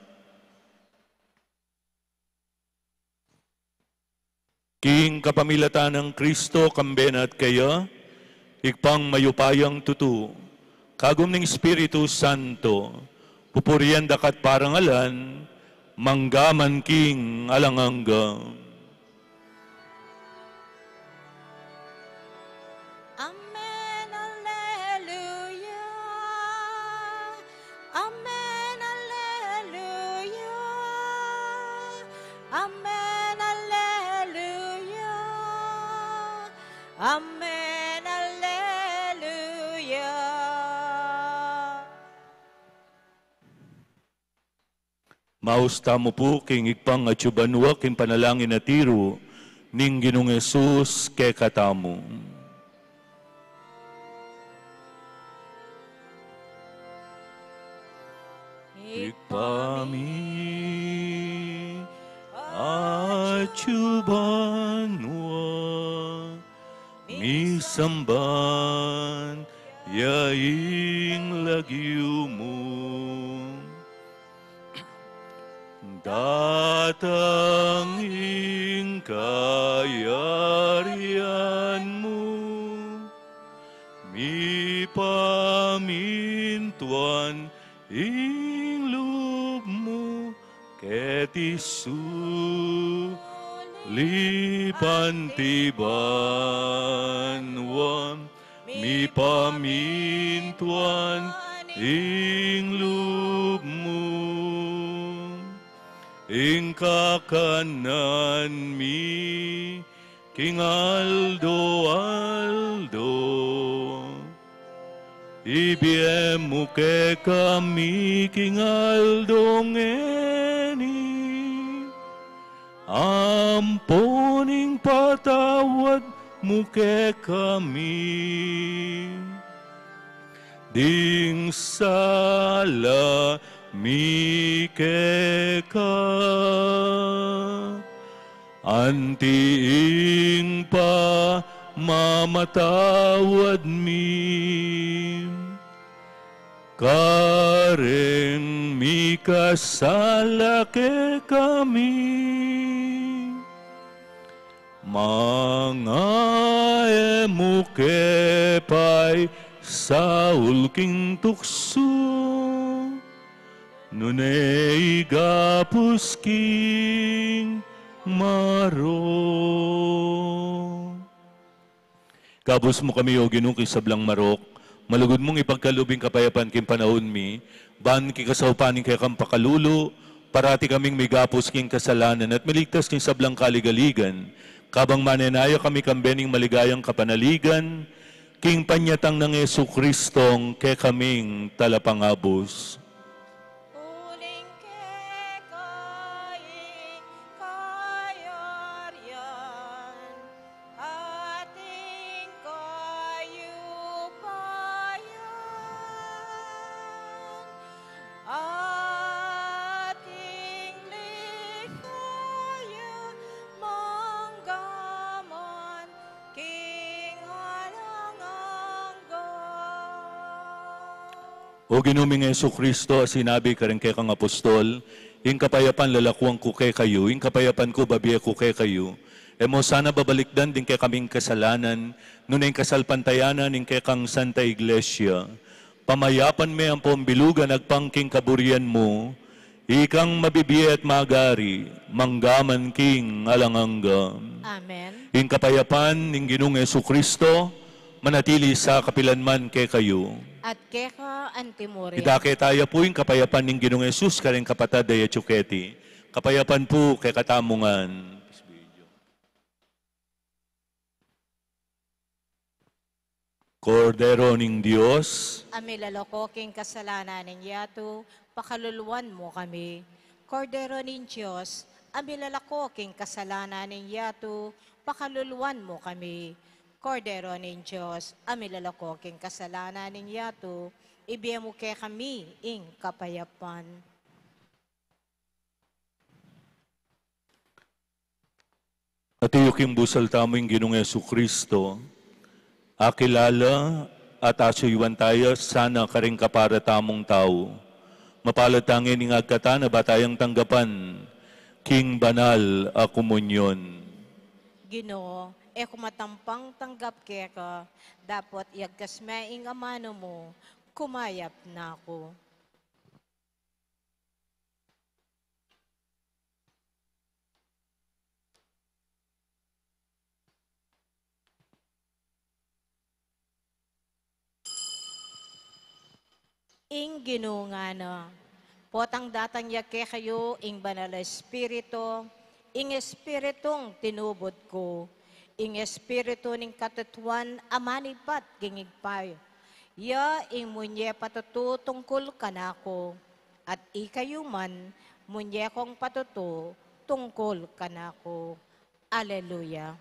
King kapamilatan nang Kristo, kambe na at keya, Ibpang mayupayang tutu, kagum ning Espiritu Santo, pupurian da ka't parangalan, mangga man king alang angga. Amen, alleluia. Amen, alleluia. Amen, alleluia. Amen, alleluia. Maus tamu pu king Ibpang atsu banua king panalangin a tiru ning Ginung Jesus kekatamu. Ibpa mi atsu banua, misamban ya ing lagyu mu. Datang ing kayarian mu, mipamintuan ing lub mu keti sulip anti banua, mipamintuan ing lub mu. Ing kakanan mi king aldo-aldo ibie mu kekami king aldo ngeni. Ampon ing patawad mu kekami, ding sala mi keka, anti ing pamamatawad mi kareng mikasala kekami. Manga e mu ke paisaul king tuksu, nune igabus king marok. Gabus mu kami, O Ginu, king sablang marok, malugud mung ipagkalub ing kapayapan king panaun mi, ban king kasaupan ning kekang pakalulu, parati kaming migapus king kasalanan at miligtas king sablang kaligaligan, kabang manenaya kami kambe ning maligayang kapanaligan, king panyatang nang Jesucristong kekaming Talapangabus. Uling keka ing kayarian, ating kayupayan, ating ligaya manggaman king alang angga. O Ginu ming Jesucristo, a sinabi kareng kekang apostol, ing kapayapan lalakuan ku kekayu, ing kapayapan ku babie ku kekayu. E mo sana babalikdan ding kekaming kasalanan, nune ing kasalpantayanan ning kekang Santa Iglesia, pamayapan me ampong bilugan agpang king kaburian mu, ikang mabibie at magari, manggaman king alang angga. Amen. Ing kapayapan ning Ginung Jesucristo, manatili sa kapilan man kekayu. At keka antimurin. Idake taya pu ing kapayapan ning Ginung Jesus kareng kapatad a atyu keti. Kapayapan pu kekatamu ngan. Kordero ning Dios, a milalako king kasalanan ning yatu, pakaluluan mu kami. Kordero ning Dios, a milalako king kasalanan ning yatu, pakaluluan mu kami. Kordero ning Dios, a milalako king kasalanan ning yatu, ibie mu kekami ing kapayapan. Atiu king busal tamu ing Ginung Jesucristo, akilala at asuyuan taya sana kareng kapara tamung tau. Mapalad tang ing agkatan a ba tayang tanggapan king banal a komunyon. Ginu, e ku matampang tanggap keka, dapot yagkas me ing amanu mu, kumayap na ku. Ing Ginu ngana, potang datang ya kekayu ing Banal a Espiritu, ing Espiritung tinubud ku, ing Espiritu ning katutuan a manibat king Ibpa ya ing munye patutu tungkul kanaku, at ikayu man munye kong patutu tungkul kanaku. Aleluya.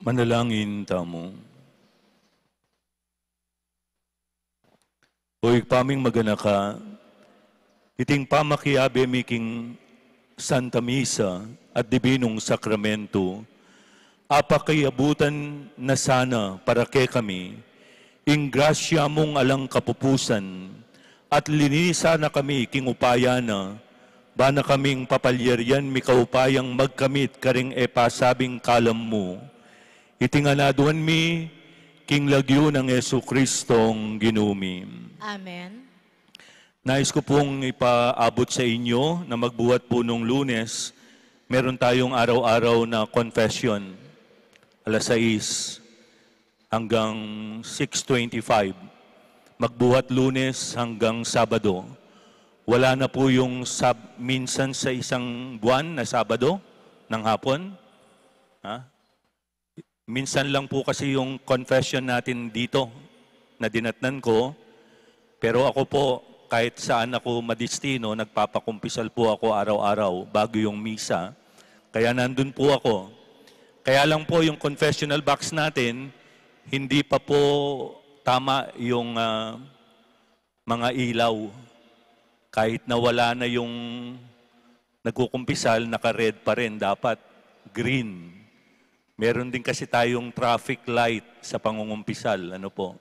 Manalangin tamu. O Ibpa ming maganaka, iting pamakiabe mi king Santa Misa at Dibinung Sakramento, apakiabutan na sana para kekami ing grasya mung alang kapupusan, at linisan na kami king upaya na, ba na kaming papalyarian mikaupayang magkamit karing e pasabing kalam mu. Iti ngan aduan mi king lagyu nang Jesucristong Ginu mi. Amen. Nais ko pong ipaabot sa inyo na magbuhat po nung Lunes, meron tayong araw-araw na confession, alas sais hanggang six twenty-five. Magbuhat Lunes hanggang Sabado. Wala na po yung sab-, minsan sa isang buwan na Sabado ng hapon. Ha? Minsan lang po kasi yung confession natin dito na dinatnan ko. Pero ako po, kahit saan ako madestino, nagpapakumpisal po ako araw-araw bago yung misa. Kaya nandun po ako. Kaya lang po yung confessional box natin, hindi pa po tama yung, ah, mga ilaw. Kahit na wala na yung nagkukumpisal, naka-red pa rin, dapat green. Meron din kasi tayong traffic light sa pangungumpisal, ano po.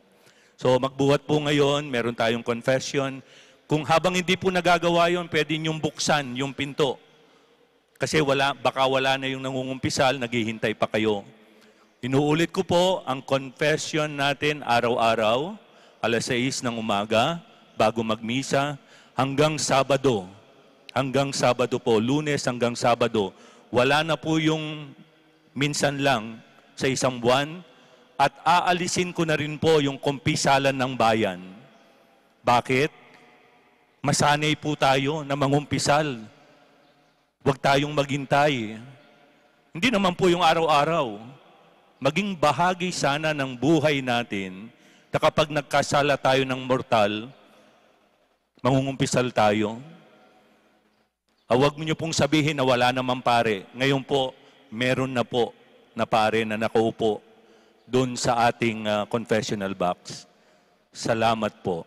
So, magbuhat po ngayon, meron tayong confession. Kung habang hindi po nagagawa yon, pwede niyong buksan yung pinto. Kasi wala, baka wala na yung nangungumpisal, naghihintay pa kayo. Inuulit ko po, ang confession natin araw-araw, alas sais ng umaga, bago magmisa, hanggang Sabado. Hanggang Sabado po, Lunes hanggang Sabado. Wala na po yung minsan lang sa isang buwan, at aalisin ko na rin po yung kumpisalan ng bayan. Bakit? Masanay po tayo na mangumpisal. Huwag tayong maghintay. Hindi naman po yung araw-araw. Maging bahagi sana ng buhay natin na kapag nagkasala tayo ng mortal, mangungumpisal tayo. Ah, huwag niyo pong sabihin na wala namang pare. Ngayon po, meron na po na pare na nakaupo doon sa ating, ah, confessional box. Salamat po.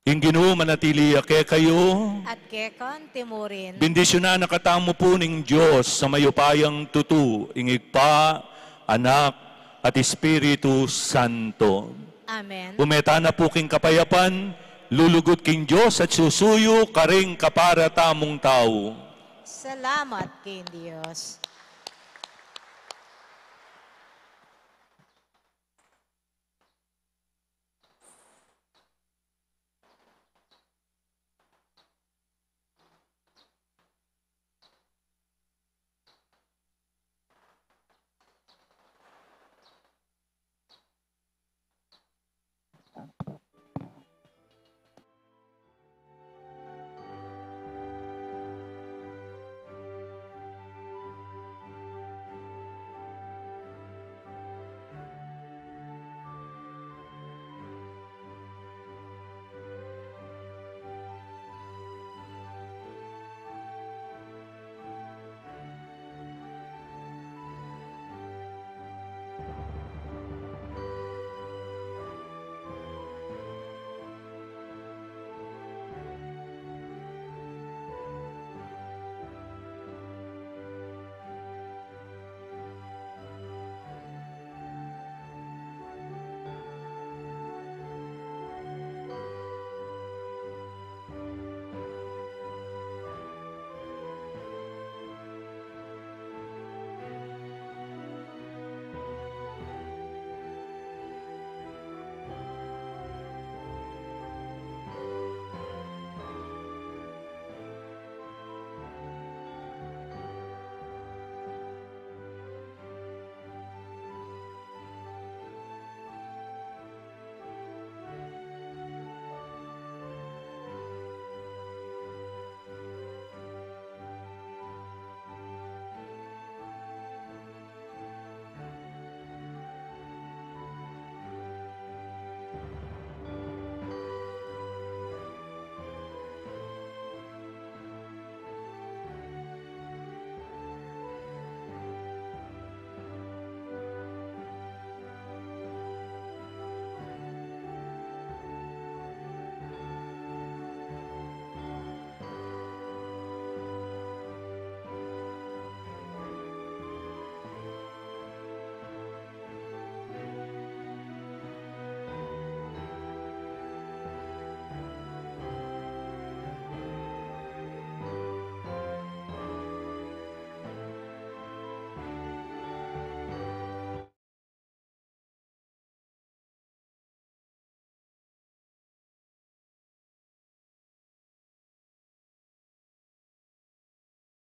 Ing Ginu manatili ya kekayu. At kekang timurin. Bendisyunan na katamu pu ning Dios a mayupayang tutu, ing Ibpa, Anak, at Espiritu Santo. Amen. Ume tana pu king kapayapan, lulugud king Dios at susuyu karing kapara tamung tau. Salamat king Dios.